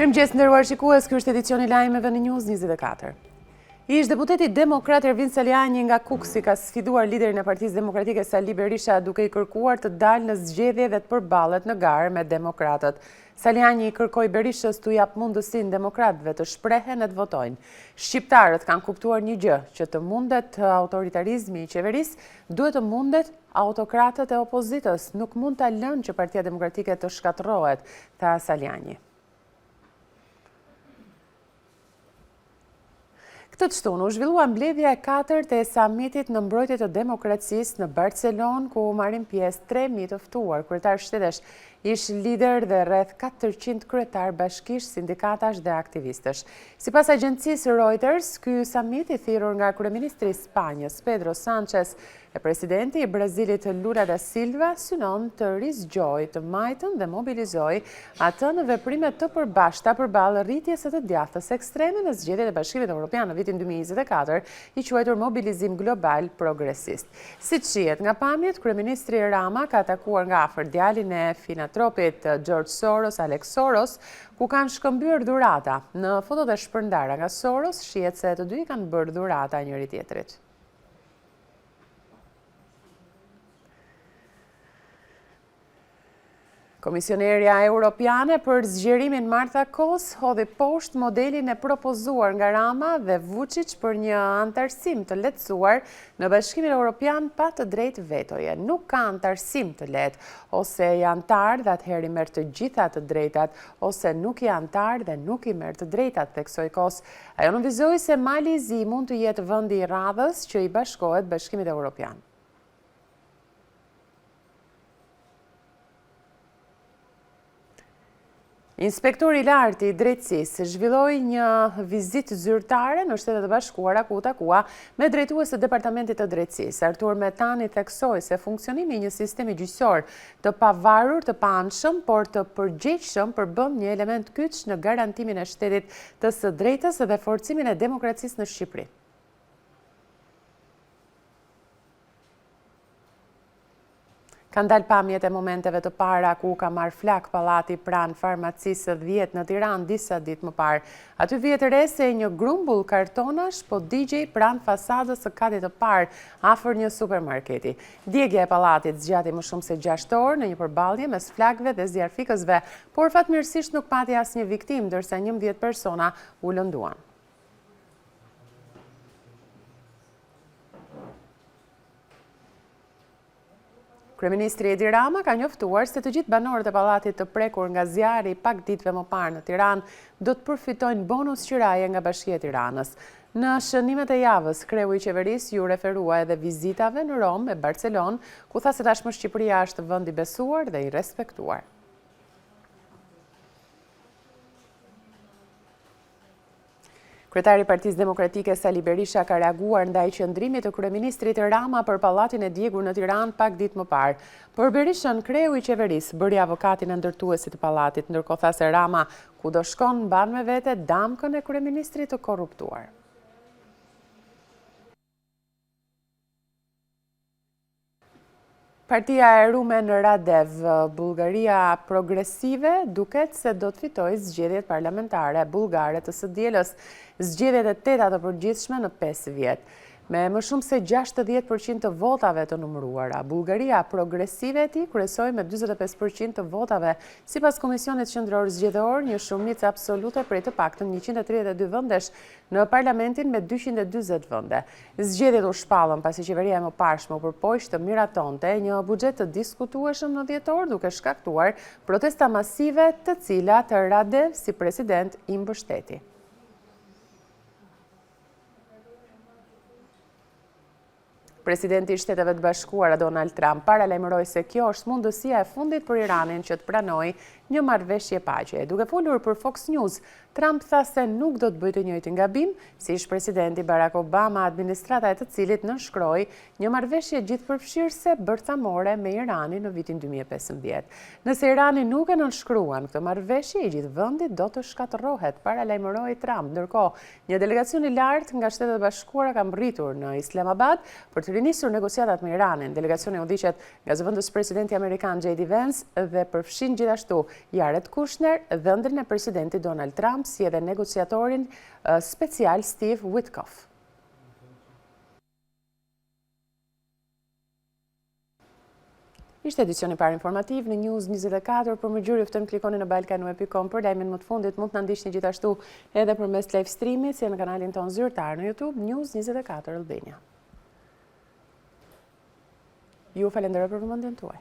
Mirëmëngjes të nderuar shikues, ky është edicioni i lajmeve në News 24. Ish deputeti demokrat Ervin Salianji nga Kukësi ka sfiduar liderin e Partisë Demokratike Sali Berisha duke i kërkuar të dalë në zgjedhje dhe të përballet në garë me demokratët. Salianji i kërkoi Berishës t'u japë mundësinë demokratëve të shprehen e të votojnë. Shqiptarët kanë kuptuar një gjë, që të mundet autoritarizmi i qeverisë, duhet të mundet autokratët e opozitës, nuk mund ta lënë që Partia Demokratike të shkatërrohet, tha Salianji. Këtë të shtunë u zhvillua mbledhja e katërt e samitit në mbrojtje të demokracisë në Barcelonë, ku marrin pjesë 3.000 të ftuar, kryetarë shtetesh, ish liderë dhe rreth 400 kryetarë bashkish, sindikatash dhe aktivistësh. Sipas agjencisë Reuters, ky samit i thirrur nga kryeministri i Spanjës, Pedro Sanchez, E presidenti i Brazilit Lula da Silva synon të rizgjojë të majtën dhe mobilizojë atë në veprime të përbashkëta përballë rritjes së të djathtës ekstreme në zgjedhjet e Bashkimit Evropian në vitin 2024, i quajtur mobilizim global progresist. Siç shihet nga pamjet, kryeministri Rama ka takuar nga afër djalin e filantropit George Soros, Alex Soros, ku kanë shkëmbyer dhurata. Në fotot e shpërndara nga Soros shihet se të dy i kanë bërë dhurata njëri-tjetrit. Komisionerja Europiane për zgjerimin Marta Kos hodhi poshtë modelin e propozuar nga Rama dhe Vuçiç për një anëtarësim të lehtësuar në Bashkimin Europian pa të drejtë vetoje. Nuk ka anëtarësim të lehtë, ose je anëtar dhe atëherë i merr të gjitha të drejtat, ose nuk je anëtar dhe nuk i merr të drejtat, theksoi Kos. Ajo nënvizoi se Mali i Zi mund të jetë vendi i radhës që i bashkohet Bashkimit Europian. Inspektori i Lartë i Drejtësisë zhvilloi një vizitë zyrtare në Shtetet e Bashkuara ku u takua me drejtues të Departamentit të Drejtësisë. Artur Metani theksoi se funksionimi i një sistemi gjyqësor të pavarur, të paanshëm, por të përgjegjshëm përbën një element kyç në garantimin e shtetit të së drejtës dhe forcimin e demokracisë në Shqipëri. Kanë dalë pamjet e momenteve të para ku ka marrë flakë pallati pranë farmacisë së 10 në Tiranë disa ditë më parë. Aty vihet re se një grumbull kartonash po digjej pranë fasadës së katit të parë, afër një supermarketi. Djegia e pallatit zgjati më shumë se 6 orë në një përballje mes flakëve dhe zjarrfikësve, por fatmirësisht nuk pati asnjë viktimë, ndërsa 11 persona u lënduan. Kryeministri Edi Rama ka njoftuar se të gjithë banorët e pallatit të prekur nga zjarri pak ditëve më parë në Tiranë do të përfitojnë bonus qiraje nga Bashkia e Tiranës. Në shënimet e javës, kreu i qeverisë iu referua edhe vizitave në Romë e Barcelonë, ku tha se tashmë Shqipëria është vend i besuar dhe i respektuar. Kryetari i Partisë Demokratike Sali Berisha ka reaguar ndaj qëndrimit të kryeministrit Rama për pallatin e djegur në Tiranë pak ditë më parë. Për Berishën, kreu i qeverisë bëri avokatin e ndërtuesit të pallatit, ndërkohë tha se Rama kudo shkon mban me vete damkën e kryeministrit të korruptuar. Partia e Rumen Radev, Bullgaria Progresive, duket se do të fitojë zgjedhjet parlamentare bullgare të së dielës, zgjedhjet e teta të përgjithshme në 5 vjet. Me më shumë se 60% të votave të numëruara, Bullgaria Progresive e tij kryesoi me 45% të votave, sipas Komisionit Qendror Zgjedhor, një shumicë absolute prej të paktën 132 vendesh në parlamentin me 240 vende. Zgjedhjet u shpallën pasi qeveria e mëparshme u përpoq të miratonte një buxhet të diskutueshëm në dhjetor, duke shkaktuar protesta masive të cilat Radev si president i mbështeti. Presidenti i Shteteve të Bashkuara Donald Trump paralajmëroi se kjo është mundësia e fundit për Iranin që të pranojë një marrëveshje paqeje. Duke folur për Fox News, Trump tha se nuk do të bëjë të njëjtin gabim si ish-presidenti Barack Obama, administrata e të cilit nënshkroi një marrëveshje gjithëpërfshirëse bërthamore me Iranin në vitin 2015. Nëse Irani nuk e nënshkruan këtë marrëveshje, i gjithë vendi do të shkatërrohet, paralajmëroi Trump. Ndërkohë, një delegacion i lartë nga Shtetet e Bashkuara ka mbërritur në Islamabad për të rinisur negociatat me Iranin. Delegacioni udhëhiqet nga zëvendëspresidenti amerikan J.D. Vance dhe përfshin gjithashtu. Jared Kushner, dhëndrin e presidentit Donald Trump, si edhe negociatorin special Steve Witkoff. Ishte edicioni i parë informativ në News 24, për më gjerë ju ftojmë klikoni në balkanweb.com për lajmin më të fundit, mund të na ndiqni gjithashtu edhe përmes live streamit, si në kanalin tonë zyrtar në YouTube, News 24 Albania. Ju falenderoj për vëmendjen tuaj.